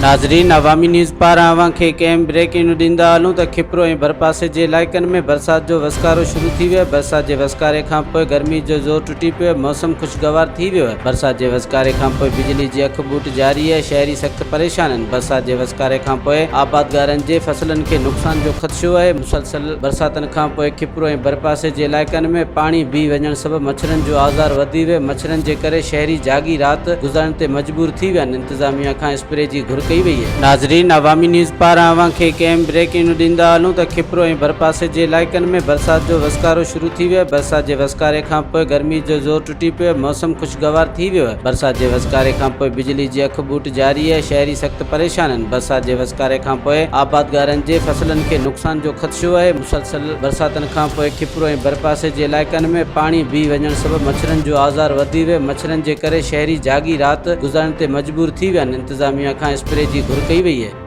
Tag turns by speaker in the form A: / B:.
A: ناظرين عوامي نيوز پاران اوهان کي هڪ اهم بريڪنگ نيوز ڏيندا هلون ته کپرو ۽ ڀرپاسي جي علائقن ۾ برسات جو وسڪارو شروع ٿي ويو آهي برسات جي وسڪاري کانپوء گرمي جو زور ٽٽي پيو آهي موسم خوشگوار ٿي ويو آهي برسات جي وسڪاري کانپوء بجلي جي اک ٻوٽ جاري آهي شهري سخت پريشان آهن برسات جي وسڪاري کانپوء آبادگارن جي فصلن کي نقصان جو خدشو آهي مسلسل برساتن کانپوء کپرو ۽ ڀرپاسي جي علائقن ۾ پاڻي بيهي وڃڻ سبب مڇرن جو آزار وڌي ويو، مڇرن جي ڪري شهري جاڳي رات گذارڻ تي مجبور ٿي ويا آهن، انتظاميا کان اسپري جي گهر ڪئي وئي آهي. ناظرين عوامي نيوز پاران اوهان کي هڪ اهم بريڪنگ نيوز ڏيندا هلون ته کپرو ۽ ڀرپاسي جي علائقن ۾ برسات جو وسڪارو شروع ٿي ويو آهي، برسات جي وسڪاري کانپوء گرمي جو زور ٽٽي پيو آهي، موسم خوشگوار ٿي ويو آهي، برسات جي وسڪاري کانپوء بجلي جي اک ٻوٽ جاري آهي، شهري سخت پريشان آهن، برسات جي وسڪاري کانپوء آبادگارن جي فصلن کي نقصان جو خدشو آهي، مسلسل برساتن کانپوء کپرو ۽ ڀرپاسي جي علائقن ۾ پاڻي بيهي وڃڻ سبب مڇرن جو آزار وڌي ويو، مڇرن جي ڪري شهري جاڳي رات گذارڻ تي مجبور ٿي ويا آهن، انتظاميا کان اسپري جي گهر ڪئي وئي آهي.